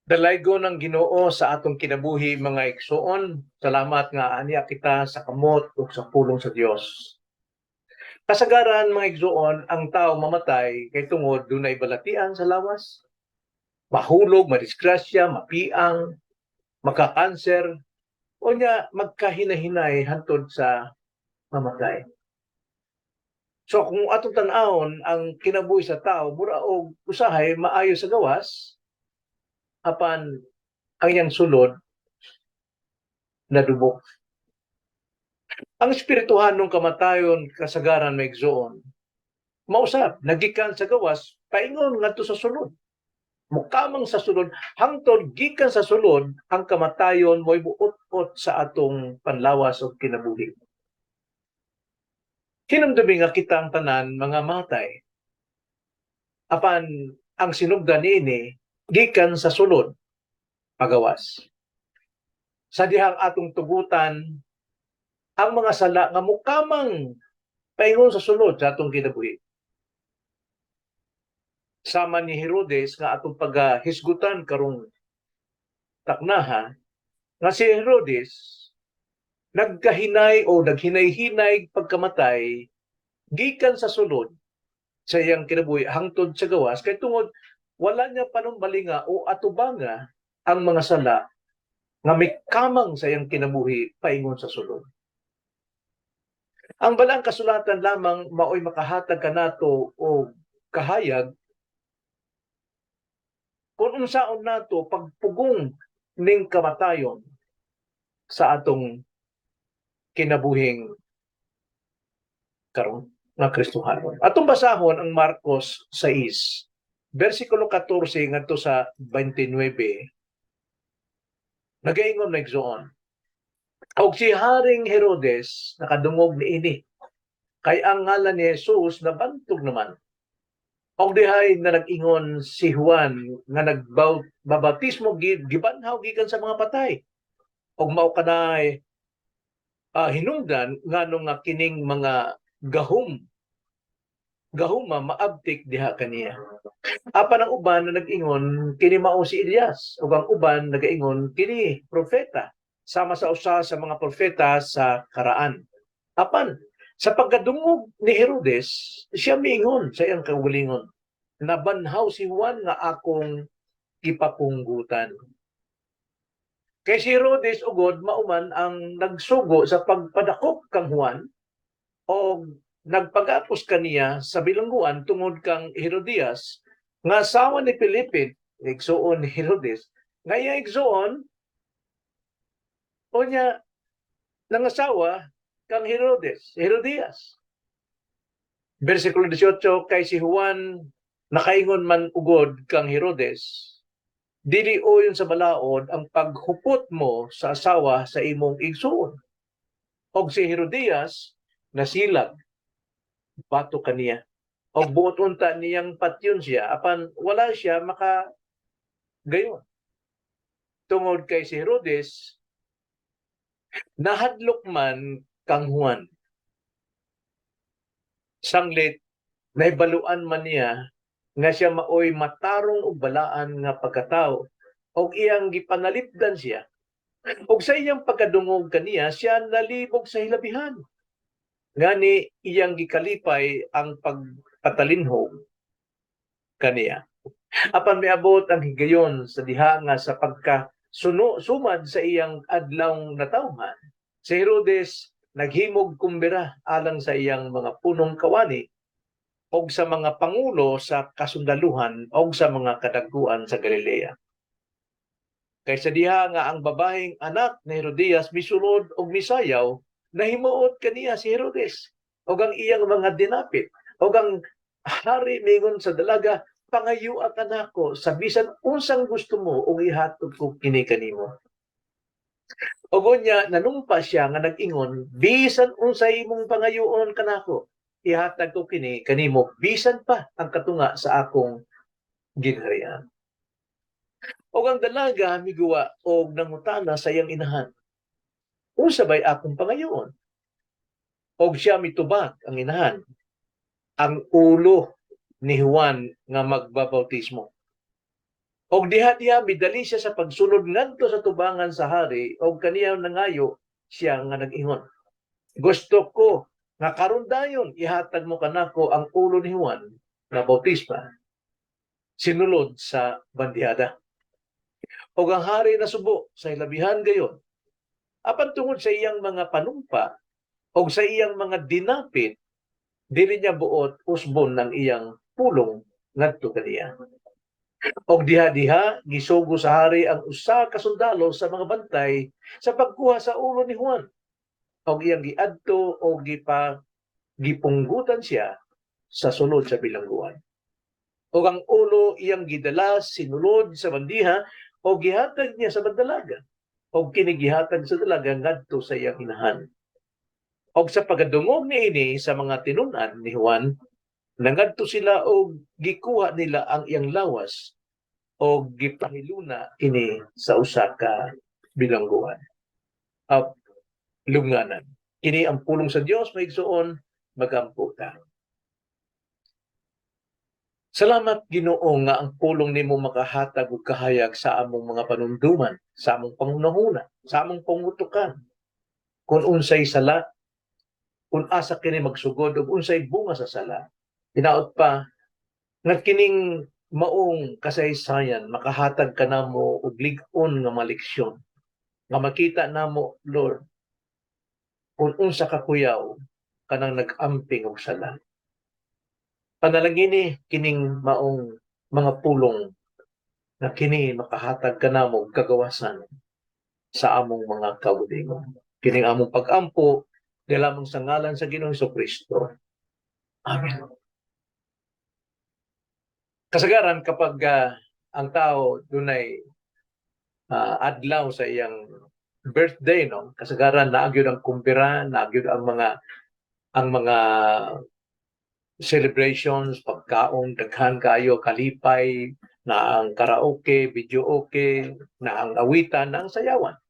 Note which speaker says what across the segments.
Speaker 1: Dalaygon ang Ginoo sa atong kinabuhi, mga igsoon. Salamat nga ania kita sa kamot ug sa pulong sa Dios. Kasagaran, mga igsoon, ang tao mamatay kay tungod dunay balatian sa lawas. Mahulog, madisgrasya, mapiang, makakanser, o nya magkahinahinay hantod sa mamatay. So kung atong tan-awon ang kinabuhi sa tao, mura og usahay maayo sa gawas, apan ang iyang sulod nadubok. Ang espirituhanong kamatayon kasagaran, mga igsoon, mausap, nagikan sa gawas, paingon ngadto sa sulod. Mukamang sa sulod, hangtod gikan sa sulod, ang kamatayon mo'y buot-ot sa atong panlawas o kinabuhi. Hinumdumi nga kitang tanan mga matay. Apan ang sinugdan niini gikan sa sulod pagawas. Sa dihang atong tugutan ang mga sala nga mukamang paingon sa sulod sa atong kinabuhi. Sama ni Herodes nga atong pagahisgutan karong taknaha, nga si Herodes nagkahinay o naghinay-hinay pagkamatay gikan sa sulod sa iyang kinabuhi hangtod sa gawas kay tungod wala niya panumbalinga o atubanga ang mga sala nga mikamang sa iyang kinabuhi paingon sa sulod. Ang Balaang Kasulatan lamang maoy makahatag kanato og kahayag kung unsaon nato pagpugong ning kamatayon sa atong kinabuhing karon nga Kristohanon. Atong basahon ang Marcos 6 versikulo 14 ngadto sa 29. Nagaingon, mga igsoon. Og si Haring Herodes nakadungog niini. Kay ang ngalan ni Jesus nabantog naman. Og dihay na nag-ingon si Juan nga nagbabautismo gibanhaw gikan sa mga patay. Og mao kanay hinungdan ngano nga kining mga gahuma maabtik diha kaniya. Apan ang uban na nag-ingon, kini mao si Elias, ug ang uban nagaingon, kini propeta sama sa usa sa mga propeta sa karaan. Apan sa pagkadungog ni Herodes, siya miingon sa iyang kaugalingon, "Nabanhaw si Juan nga akong gipapunggutan." Kay si Herodes ugod mauman ang nagsugo sa pagpadakop kang Juan og nagpagapos kaniya sa bilangguan tungod kang Herodias nga asawa ni Felipe, igsuon ni Herodes, nga iya igsuon unya nangasawa kang Herodes, Herodias. Versikulo 18, kay si Juan nakaingon man ugod kang Herodes, "Dili uyon sa balaod ang paghupot mo sa asawa sa imong igsuon." Og si Herodias nasilag batok kaniya. Og buot unta niyang patyon siya, apan wala siya maka gayon. Tungod kay si Herodes nahadlok man kang Juan. Sanglit nahibaluan man niya nga siya maoy matarong ug balaan nga pagkatao og iyang gipanalipdan siya. Og sa iyang pagkadungog kaniya, siya nalibog sa hilabihan. Ngani iyang gikalipay ang pagpatalinhog kaniya. Apan miabot ang higayon sa diha nga sa pagka suno sumad sa iyang adlawng natawhan, si Herodes naghimog kumbira alang sa iyang mga punong kawani og sa mga pangulo sa kasundaluhan og sa mga kadaguan sa Galilea. Kay sa diha nga ang babahing anak ni Herodias misulod og misayaw, nahimuot kaniya si Herodes og ang iyang mga dinapit. Og ang hari mingon sa dalaga, "Pangayua kanako sa bisan unsang gusto mo ug ihatag ko kini kanimo." Ug unya nanumpa siya nga nag-ingon, "Bisan unsay imong pangayuon kanako, ihatag ko kini kanimo, bisan pa ang katunga sa akong ginharian." Og ang dalaga miguwa og nangutana sa iyang inahan, "Unsa bay akong pangayoon?" Og siya mitubag, ang inahan, "Ang ulo ni Juan nga magbabautismo." Og diha-diha midali siya sa pagsulod ngadto sa tubangan sa hari og kaniya nangayo siya nga nag-ingon, "Gusto ko nga karon dayon ihatag mo kanako ang ulo ni Juan nga Bautista sinulod sa bandihada." Og ang hari nasubo sa hilabihan gayon. Apan tungod sa iyang mga panumpa og sa iyang mga dinapit, dili niya buot usbon ng iyang pulong ngadto kaniya. Og diha-diha gisugo sa hari ang usa ka sundalo sa mga bantay sa pagkuha sa ulo ni Juan. Og iyang giadto og gipunggutan siya sa sulod sa bilangguan. Og ang ulo iyang gidala sinulod sa bandiha og gihatag niya sa dalaga. Og kini gihatag sa dalaga ngadto sa iyang inahan. Og sa pagkadungog niini sa mga tinun-an ni Juan, nangadto sila og gikuha nila ang iyang lawas og gipahiluna ini sa usa ka bilangguan. Up lunganan. Kini ang pulong sa Dios, mga igsoon, magampo ta. Salamat, Ginoo, nga ang pulong nimo makahatag og kahayag sa among mga panumduman, sa among panghunahuna, sa among pangutukan. Kung unsay sala, kung asa kini magsugod ug unsay bunga sa sala. Hinaot pa nga kining maong kasaysayan makahatag kanamo og lig-on nga mga leksyon nga makita namo, Lord, kung unsa ka kuyaw kanang nag-amping og sala. Panalangini kining maong mga pulong na kini makahatag kanamo og kagawasan sa among mga kaugalingon. Kining among pag-ampo lamang sa ngalan sa Ginoong Kristo. Amen. Kasagaran kapag ang tao dunay adlaw sa iyang birthday, no, kasagaran naa gyud ang kumbira, naa gyud ang mga celebrations, pagkaon, daghan kayo, kalipay, na ang karaoke, videoke, na ang awitan, na ang sayawan.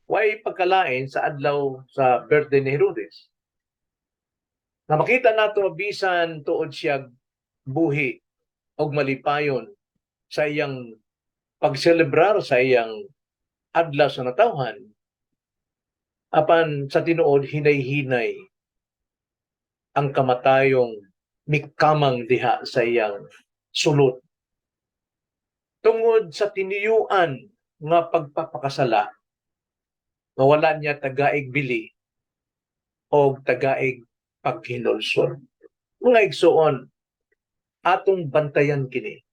Speaker 1: Way pagkalain sa adlaw sa birthday ni Herodes. Na makita nato, bisan tuod siya buhi og malipayon sa iyang pagselebrar sa iyang adlaw sa natawhan, apan sa tinuod hinay-hinay ang kamatayong mikamang diha sa iyang sulod. Tungod sa tiniyuan nga pagpapakasala, nga wala niya tagaig bili o tagaig paghinulsol. Mga igsoon, atong bantayan kini.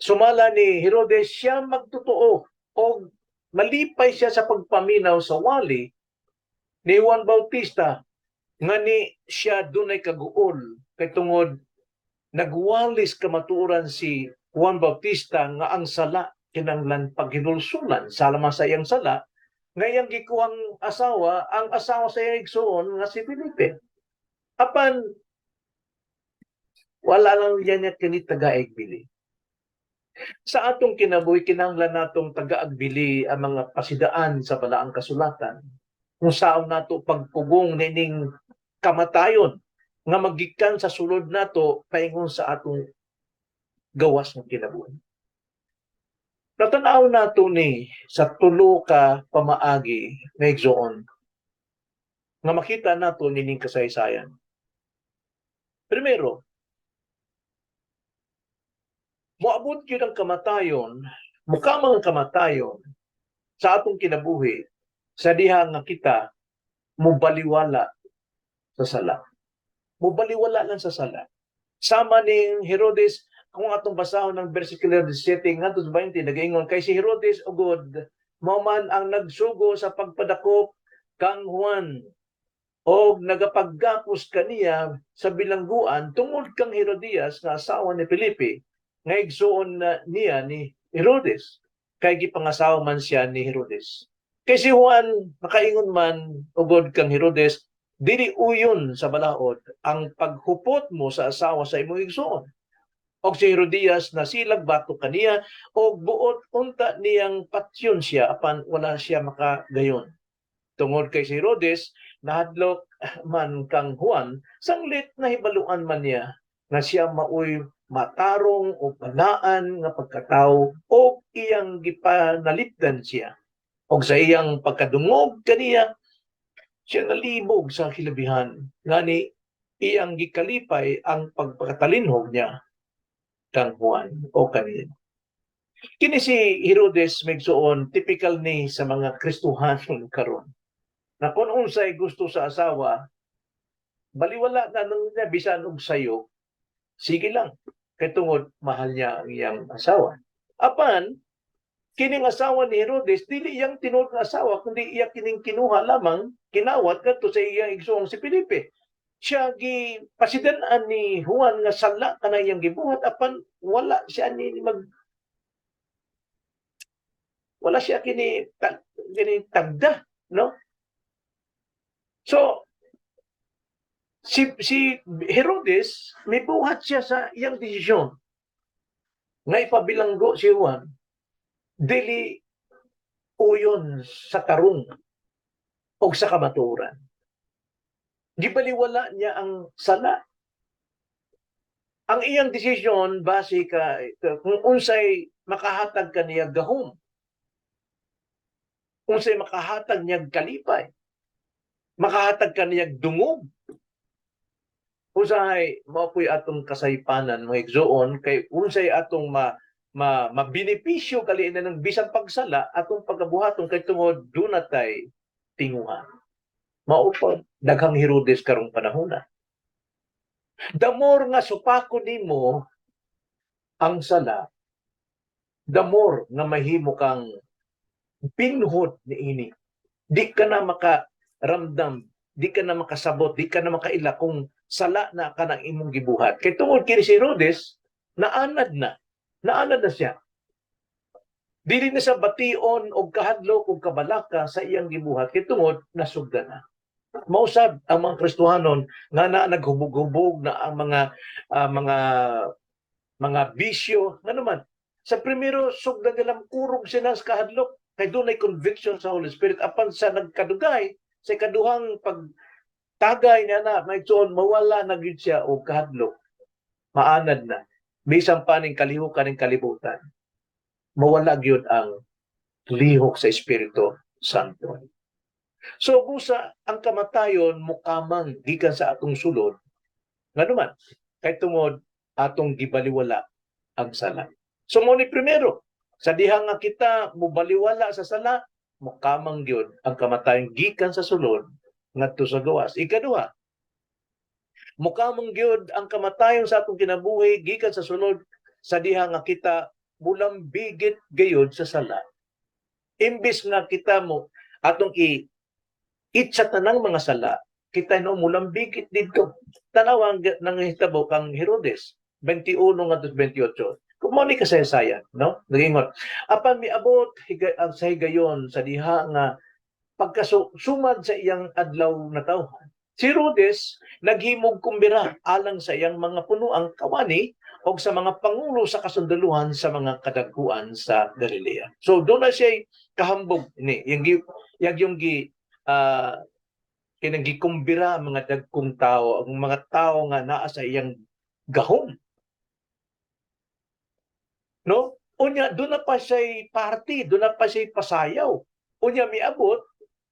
Speaker 1: Sumala ni Herodes, siya magtotoo o malipay siya sa pagpaminaw sa wali ni Juan Bautista nga ni siya dunay kaguol kay tungod nagwalis kamatuoran si Juan Bautista nga ang sala kinanglan paghinulsulan salama sa iyang sala nga iyang gikuhang asawa ang asawa sa iyang igsoon nga si Felipe. Apan wala lang yan niya kini tagaig bili. Sa atong kinabuhi, kinahanglan natong tagaagbili ang mga pasidaan sa balaang kasulatan. Kung saon nato pagpugong nining kamatayon nga magikan sa sulod nato paingon sa atong gawas ng kinabuhi. Natanaw nato ni sa tulo ka pamaagi, mga igsoon, nga makita nato nining kasaysayan. Primero, moabot gyud ang kamatayon, mukamang ang kamatayon sa atong kinabuhi sa diha nga kita mobaliwala sa sala. Mobaliwala lang sa sala. Sama ning Herodes, kung atong basahon ng versikulo 17 ngadto sa 20, nagaingon kay si Herodes ugod mao man ang nagsugo sa pagpadakop kang Juan og nagapaggapos kaniya sa bilangguan tungod kang Herodias nga asawa ni Felipe nga igsuon na niya ni Herodes, kay gipangasawa man siya ni Herodes. Kay si Juan nakaingon man ugod kang Herodes, "Dili uyon sa balaod ang paghupot mo sa asawa sa imong igsuon." Og si Herodias nasilag batok kaniya og buot unta niyang patyon siya, apan wala siya makagayon. Tungod kay si Herodes nahadlok man kang Juan, sanglit nahibaluan man niya nga siya maoy matarong o balaan nga pagkatao o iyang gipanalipdan siya. Og sa iyang pagkadungog kaniya, siya nalibog sa hilabihan. Ngani iyang gikalipay ang pagpakatalinhog niya kang Juan o kaniya. Kini si Herodes, mga igsoon, typical ni sa mga Kristohanon karon. Na kung unsay gusto sa asawa, baliwala na nang niya bisan og sayo, sige lang. Kay tungod mahal niya ang iyang asawa. Apan kining asawa ni Herodes dili iyang tinuod nga asawa, kundi iya kining kinuha lamang, kinawat kadto sa iyang igsoong si Felipe. Siya gi pasidan-an ni Juan nga sala kanang iyang gibuhat, apan wala siya ni mag wala siya kini tagda, no? So si Herodes mibuhat siya sa iyang desisyon nga ipabilanggo si Juan dili uyon sa tarong o sa kamatuoran. Gibaliwala niya ang sala. Ang iyang desisyon base ka kung unsay makahatag kaniya gahom. Unsay makahatag niya kalipay. Makahatag kaniya dungog. Usahay mao po'y atong kasaypanan, mga igsoon, kay unsay atong ma, ma mabenepisyo kaliin ng bisan pagsala atong pagabuhaton kay tungod duna tay tinguha. Mao pa daghang Herodes karong panahona. The more nga supako nimo ang sala, the more nga mahimo kang binhod niini. Di ka na makaramdam, di ka na makasabot, di ka na makaila kung sala na ka ng imong gibuhat. Kay tungod kini si Herodes, naanad na. Naanad na siya. Dili na sa bation og kahadlok og kabalaka sa iyang gibuhat kay tungod nasugda na. Mausab ang mga Kristohanon nga na naghubog-hubog na ang mga bisyo nga naman. Sa primero, sugda nila, kurog sila sa kahadlok kay dunay conviction sa Holy Spirit, apan sa nagkadugay sa ikaduhang pag tagay niya na, may tsoon, mawala na gyud siya og kahadlok, maanad na bisan pa ning kalihukan ning kalibutan, mawala gyud ang lihok sa Espiritu Santo. So busa ang kamatayon mukamang gikan sa atong sulod, nganuman kay tungod atong gibaliwala ang sala. So mo ni primero, sa diha nga kita mobaliwala sa sala, mukamang gyud ang kamatayon gikan sa sulod ngadto sa gawas. Ikaduha, mukamang gyud ang kamatayon sa atong kinabuhi gikan sa sulod sa diha nga kita mulambigit gayud sa sala. Imbis nga kita mo atong i itsa tanang mga sala, kita no mulambigit didto. Tanaw ang nanghitabo kang Herodes, 21 ngadto 28. Kung mo ni kasaysayan, no? Nagingon. Apan miabot ang sa higayon sa diha nga pagkasumad sa iyang adlaw na tawhan. Si Herodes naghimog kumbira alang sa iyang mga punuang kawani o sa mga pangulo sa kasundaluhan sa mga kadagkuan sa Galilea. So doon na siya kahambog ni yung yung gi kinang gikumbira ang mga dagkong tao, ang mga tao nga naa sa iyang gahom. No? Unya doon na pa siya party, doon na pa siya pasayaw. Unya miabot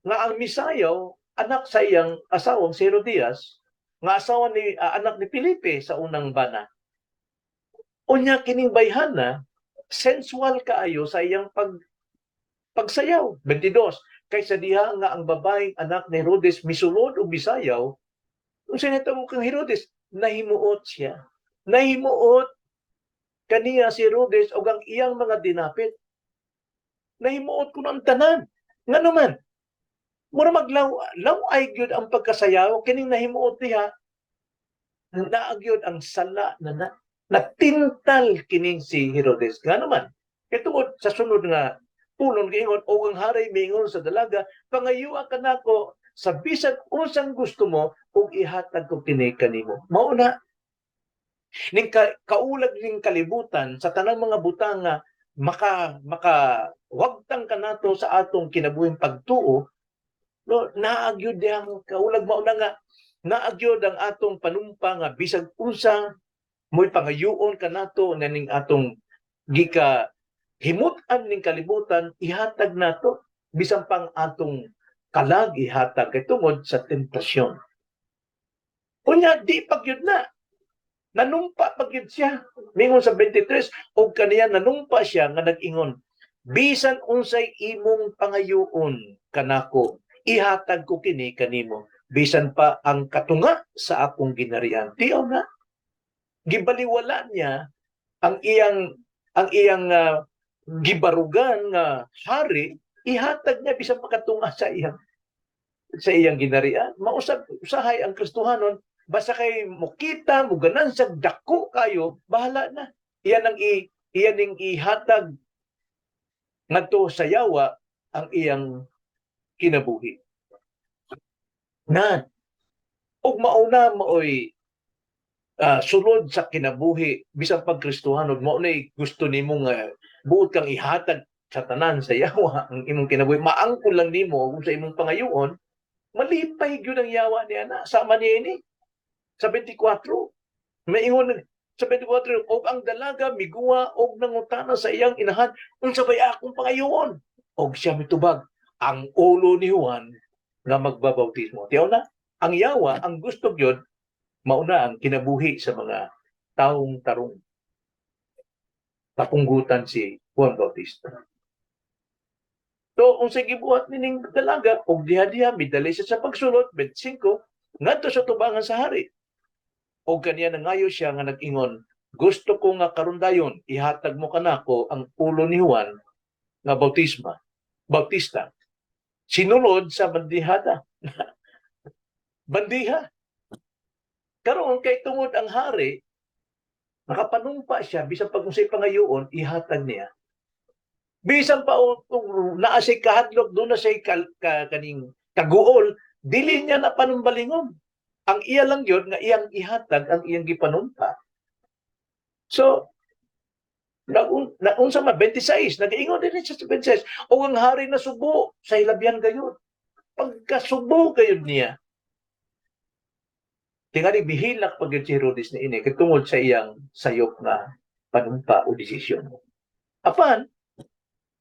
Speaker 1: nga ang misayaw anak sa iyang asawang si Herodias, nga asawa ni anak ni Felipe sa unang bana. Unya kining bayhana sensual kaayo sa iyang pagsayaw. 22. Kaysa diha nga ang babaeng anak ni Herodes misulod og misayaw, unsa nahitabo kang Herodes? Nahimuot siya. Nahimuot kaniya si Herodes og ang iyang mga dinapit. Nahimuot kuno ang tanan. Ngano man? Mura maglaw law ay gyud ang pagkasayaw kining nahimuot diha. Naa gyud ang sala na natintal kining si Herodes. Ngano man? Kay tungod sa sunod nga pulong giingon, "Og ang hari miingon sa dalaga, 'Pangayua kanako sa bisan unsang gusto mo ug ihatag ko kini kanimo.'" Mao na ning kaulag ning kalibutan sa tanang mga butang nga maka wagtang kanato sa atong kinabuhing pagtuo, no? Naa gyud dihang kaulag. Mao na nga naa gyud ang atong panumpa nga bisag unsa Mo'y pangayuon kanato nga ning atong gika himut-an ning kalibutan, ihatag nato bisan pang atong kalag, ihatag kay tungod sa tentasyon. Unya di pa gyud na. Nanumpa pa gyud siya. Mingon sa 23, og kaniya nanumpa siya nga nag-ingon, "Bisan unsay imong pangayuon kanako, ihatag ko kini kanimo, bisan pa ang katunga sa akong ginarian." Tiyaw na. Gibaliwala niya ang iyang gibarugan nga hari, ihatag niya bisan pa katunga sa iyang ginarian. Mausab usahay ang Kristohanon, basta kay mokita, moganan dako kayo, bahala na. Iyan ning ihatag ngadto sa yawa ang iyang kinabuhi. Na ug mauna maoy sulod sa kinabuhi bisan pag Kristohanon, mao nay gusto nimo nga buot kang ihatag sa tanan sa yawa ang imong kinabuhi, maangkon lang nimo kung sa imong pangayuon, malipay gyud ang yawa niya na sama niya ini sa 24. Maingon sa 24, og ang dalaga miguwa og nangutana sa iyang inahan, "Unsa bay akong pangayuon?" Og siya mitubag, "Ang ulo ni Juan nga magbabautismo." Tiyaw na, ang yawa ang gusto gyud mauna ang kinabuhi sa mga taong tarong. Kapunggutan si Juan Bautista. So, kung sa gibuhat nining dalaga, og diha-diha, midali siya sa pagsulot, 25, ngadto sa tubangan sa hari. Og kaniya nangayo siya nga nag-ingon, "Gusto ko nga karon dayon, ihatag mo kanako ang ulo ni Juan nga Bautista sinulod sa bandihada." Bandiha. Karon kay tungod ang hari, nakapanumpa siya, bisan pag unsay pangayoon, ihatag niya. Bisan pa kung naa siya'y kahadlok, doon na siya'y kaning kaguol, dili niya na panumbalingon. Ang iya lang yun, nga iyang ihatag ang iyang gipanumpa. So, naunsa man, 26, nag-ingon din siya sa 26, o ang hari nasubo sa hilabyan gayud. Pagkasubo gayud niya, tingali bihilak pag si Herodes ni ini, kay tungod sa iyang sayop nga panumpa o desisyon. Apan,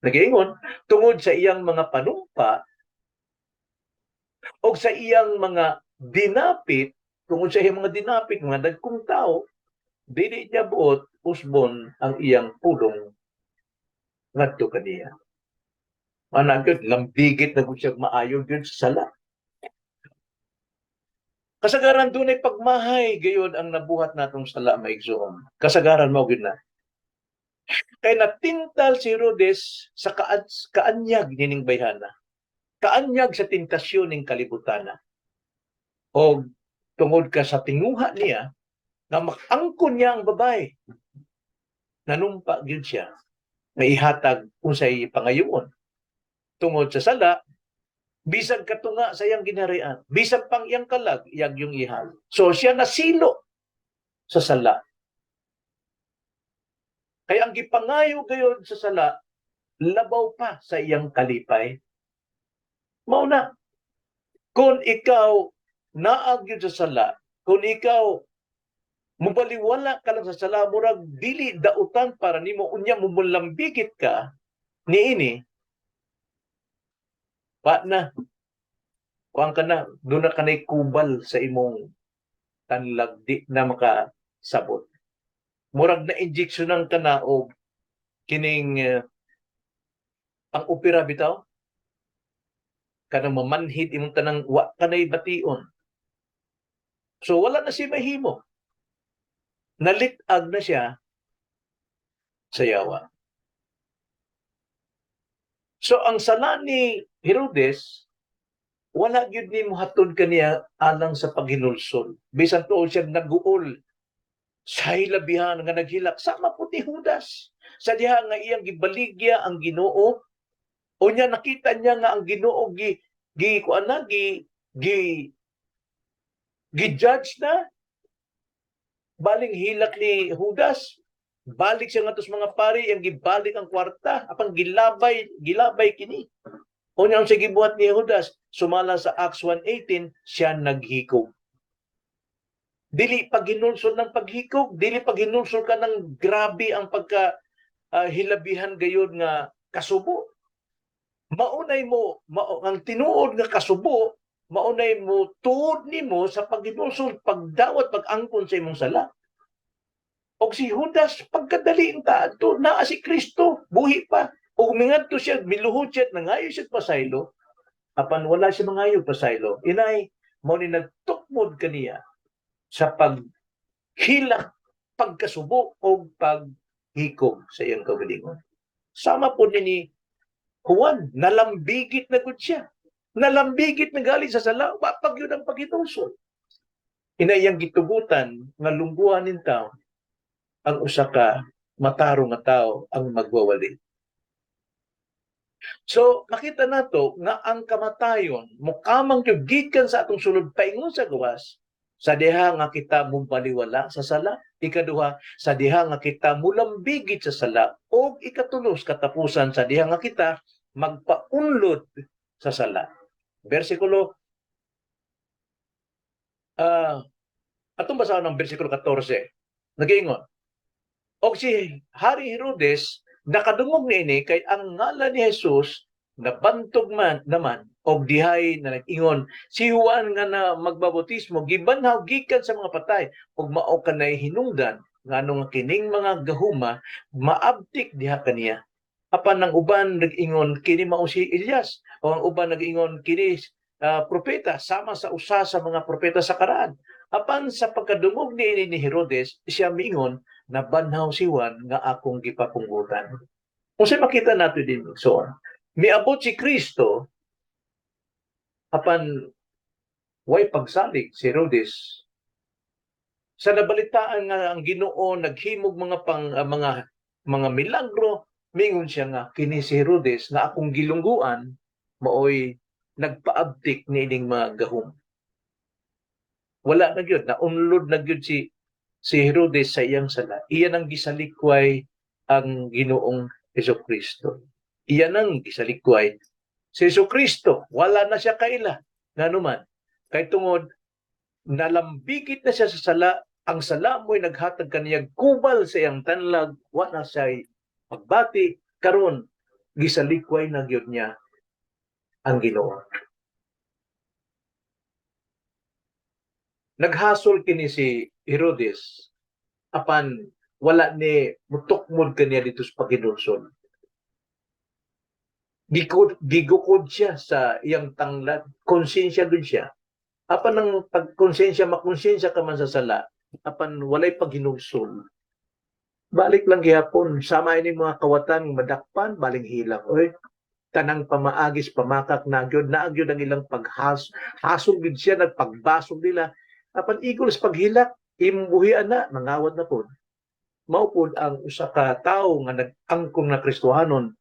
Speaker 1: nag-ingon, tungod sa iyang mga panumpa o sa iyang mga dinapit, tungod sa iyang mga dinapit, mga dagkong tao, dili niya buot usbon ang iyang pulong ngadto kaniya. Managod, lambigit na gud siya maayo gyud sa sala. Kasagaran dunay pagmahay gayon ang nabuhat natong sala, maigsoon. Kasagaran mao gyud na. Kay natintal si Herodes sa kaanyag nining bayhana. Kaanyag sa tentasyon ning kalibutana. O tungod ka sa tinguha niya nga makaangkon niya ang babae, nanumpa gyud siya nga ihatag unsay pangayoon. Tungod sa sala, bisag katunga sa iyang ginharian, bisan pang iyang kalag, iyang yung ihal. So siya nasilo sa sala. Kaya ang gipangayo gayon sa sala, labaw pa sa iyang kalipay. Mao na, kung ikaw naa gyud sa sala, kung ikaw mubaliwala ka lang sa sala, murag dili dautan para nimo, unya mumulambigit ka niini, pa na kuan ka na, doon na kanay kubal sa imong tanlag, di na makasabot. Murag na injeksyonan ka na og kining ang opera bitaw, kanang mamanhid imong tanang, wa kanay bation. So wala na siya mahimo, nalit-ag na siya sa yawa. So ang sala ni Herodes, wala gyud ni mohatod kaniya alang sa paghinulsol. Bisan tuod siya naguol sa hilabihan nga naghilak sama po ni Judas sa diha nga iyang gibaligya ang Ginoo. Unya nakita niya nga ang Ginoo gi gi kuan na, gi gi gi judge na. Baling hilak ni Judas, balik siya ngadto sa mga pari, iyang gibalik ang kwarta apang gilabay gilabay kini. Unya ang gibuhat ni Judas, sumala sa Acts 1:18, siya naghikog. Dili paghinulsol ng paghikog, dili paghinulsol ka ng grabe ang pagka hilabihan gayud nga kasubo. Maunay mo mao ang tinuod nga kasubo, maunay mo tuod nimo sa paghinulsol, pagdawat, pag-angkon sa imong sala. Og si Judas, pagkadali ang kaadto, naa si Kristo, buhi pa. Ug mingadto siya, miluhod siya, at nangayo siya pasaylo. Apan wala siya mangayo pasaylo. Inay, mao ni nagtukmod kaniya sa paghilak, pagkasubo o paghikog sa iyang kaugalingon. Sama po ni Juan, nalambigit na gud siya. Nalambigit na gali sa sala, wa pa gyud ang paghinulsol. Inay iyang gitugutan nga lungguan ning tao ang usa ka matarong nga tao ang magwawali. So, makita nato nga ang kamatayon mukamang gyud gikan sa atong sulod paingon sa gawas sa diha nga kita mubaliwala sa sala, ikaduha, sa diha nga kita mulambigit sa sala, o ikatulos katapusan, sa diha nga kita magpaunlod sa sala. Bersikulo atong basahon ang bersikulo 14. Nagaingon, "Og si Hari Herodes nakadungog niini, kay ang ngalan ni Jesus nabantog man naman, og dihay na nag-ingon, 'Si Juan nga na magbabautismo gibanhaw gikan sa mga patay, ug mao kanay hinungdan ngano nga kining mga gahuma maabtik diha kaniya.' Apan ang uban nag-ingon, 'Kini mao si Elias,' o ang uban nag-ingon, 'Kini propeta sama sa usa sa mga propeta sa karaan.' Apan sa pagkadungog niini ni Herodes, siya miingon, 'Nabanhaw si Juan nga akong gipapunggutan.'" Kung sa makita nato din, so on. Miabot si Kristo, apan way pagsalig si Herodes. Sa nabalitaan nga ang Ginoo naghimog mga pang mga milagro, mingon siya nga kini si Herodes nga akong gilungguan maoy nagpaabtik niining mga gahom. Wala na gyud, naunlod na gyud si Herodes sa iyang sala. Iya nang gisalikway ang Ginoong Hesus Kristo. Iya nang gisalikway si Hesus Kristo. Wala na siya kaila. Nganuman, kay tungod nalambigit na siya sa sala, ang sala mo'y naghatag kaniyag kubal sa iyang tanlag, wa na siya pagbati, karon gisalikway na gyud niya ang Ginoo. Naghasol kini si Herodes, apan wala ni mutukmod kaniya dito sa paghinulsol. Gigukod siya sa iyang tanglad, konsensya dun siya. Apan ang pagkonsensya, makonsensya ka man sa sala, apan walay paghinulsol. Balik lang gihapon, sama ini mga kawatan, madakpan, baling hilak. Oy, tanang pamaagis, pamakak, nagyod, naagyod ang ilang paghas, hasol gid siya, nagpagbasog nila. Apan igol sa paghilak, imbuhian na, mangawat na pod. Mao pod ang usa ka tawo nga nag-angkong na Kristohanon,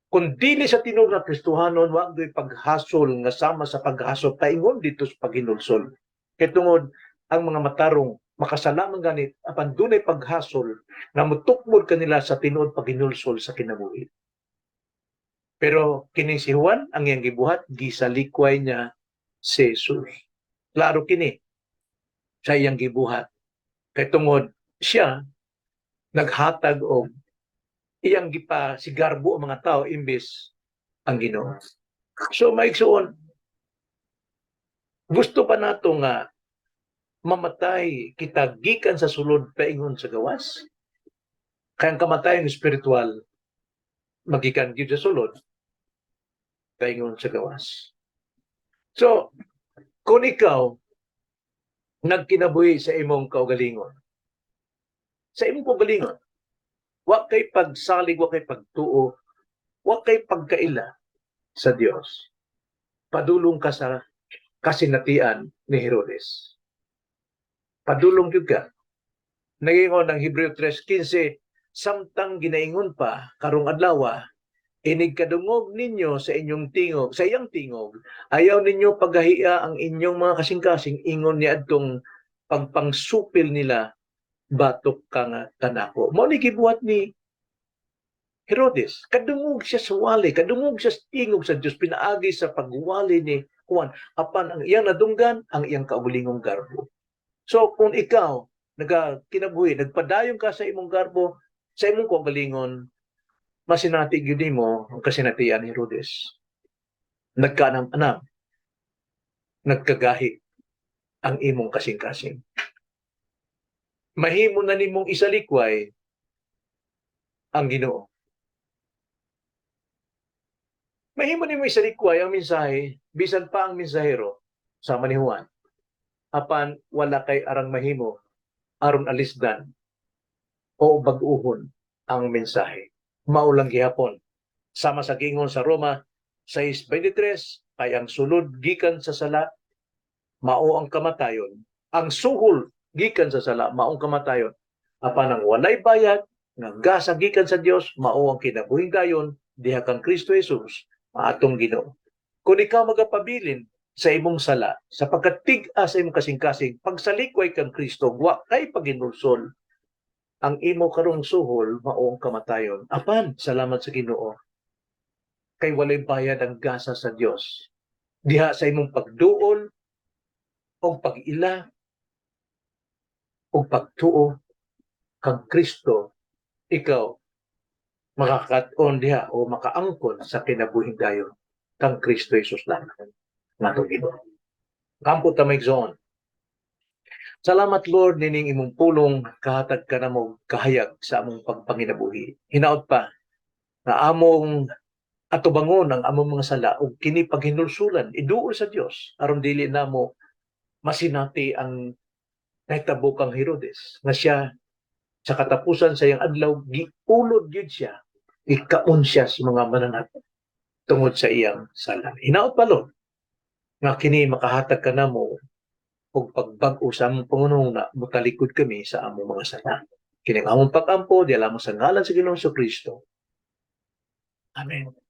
Speaker 1: kung dili sa tinuod nga Kristohanon, wa gyud paghasol nga sama sa paghasol paingon dito sa paghinulsol. Kay tungod ang mga matarong makasala man ganit, apan dunay paghasol nga mutukmod kanila sa tinuod paghinulsol sa kinabuhi. Pero kini si Juan, ang iyang gibuhat, gisalikway niya si Jesus. Klaro kini sa iyang gibuhat. Kay tungod siya naghatag og iyang gipasigarbo ang mga tao imbes ang Ginoo. So maigsuon, gusto pa nato nga mamatay kita gikan sa sulod paingon sa gawas? Kay ang kamatayon espiritual magikan gyud sa sulod paingon sa gawas. So, kung ikaw nagkinabuhi sa imong kaugalingon, sa imong kaugalingon, wa kay pagsalig, wa kay pagtuo, wa kay pagkaila sa Dios, padulong ka sa kasinatian ni Herodes. Padulong gyud ka. Nagingon ang Hebreo 3:15, "Samtang ginaingon pa, karong adlaw, inig kadungog ninyo sa inyong tingog, sa iyang tingog, ayaw ninyo paghahia ang inyong mga kasing-kasing ingon niadtong pagpangsupil nila batok ka nga kanako." Mao ni gibuhat ni Herodes. Kadungog siya sa wali, kadungog siya sa tingog sa Dios pinaagi sa pagwali ni Juan. Apan ang iyang nadunggan, ang iyang kaugalingong garbo. So kung ikaw nagakinabuhi, nagpadayon ka sa imong garbo, sa imong kaugalingon, masinati gyud nimo ang kasinatian ni Herodes. Nagkaanam-anam, nagkagahi ang imong kasing-kasing. Mahimo na nimong isalikway ang Ginoo. Mahimo nimo isalikway ang mensahe, bisan pa ang mensahero sama ni Juan. Apan wala kay arang mahimo aron alisdan o bag-uhon ang mensahe. Mao lang gihapon. Sama sa giingon sa Roma 6:23, kay ang sulod gikan sa sala mao ang kamatayon. Ang suhol gikan sa sala mao ang kamatayon. Apan ang walay bayad nga gasa gikan sa Dios mao ang kinabuhing dayon diha kang Kristo Jesus atong Ginoo. Kung ikaw magapabilin sa imong sala, sa pagkatig-a sa imong kasing-kasing, pagsalikway kang Kristo, wa kay paghinulsol, ang imo karong suhol mao ang kamatayon. Apan, salamat sa Ginoo, kay walay bayad ang gasa sa Dios. Diha sa imong pagduol o pag-ila o pagtuo kang Kristo, ikaw makakaton diha o makaangkon sa kinabuhing dayon kang Kristo Jesus lang natong Ginoo. Kampo ta, mga igsoon. Salamat, Lord, nining imong pulong kahatag ka namo kahayag sa among pagpanginabuhi. Hinaot pa na among atubangon ang among mga sala ug kini paghinulsulan, iduol sa Dios aron dili namo masinati ang nahitabo kang Herodes nga siya sa katapusan sa iyang adlaw giulod gyud siya, ikaon siya sa mga mananap tungod sa iyang sala. Hinaot pa, Lord, nga kini makahatag ka namo og pagbag-o sa among panghunahuna, mutalikod kami sa among mga sala. Kini ang among pag-ampo diha lamang sa ngalan sa Ginoong Kristo. Amen.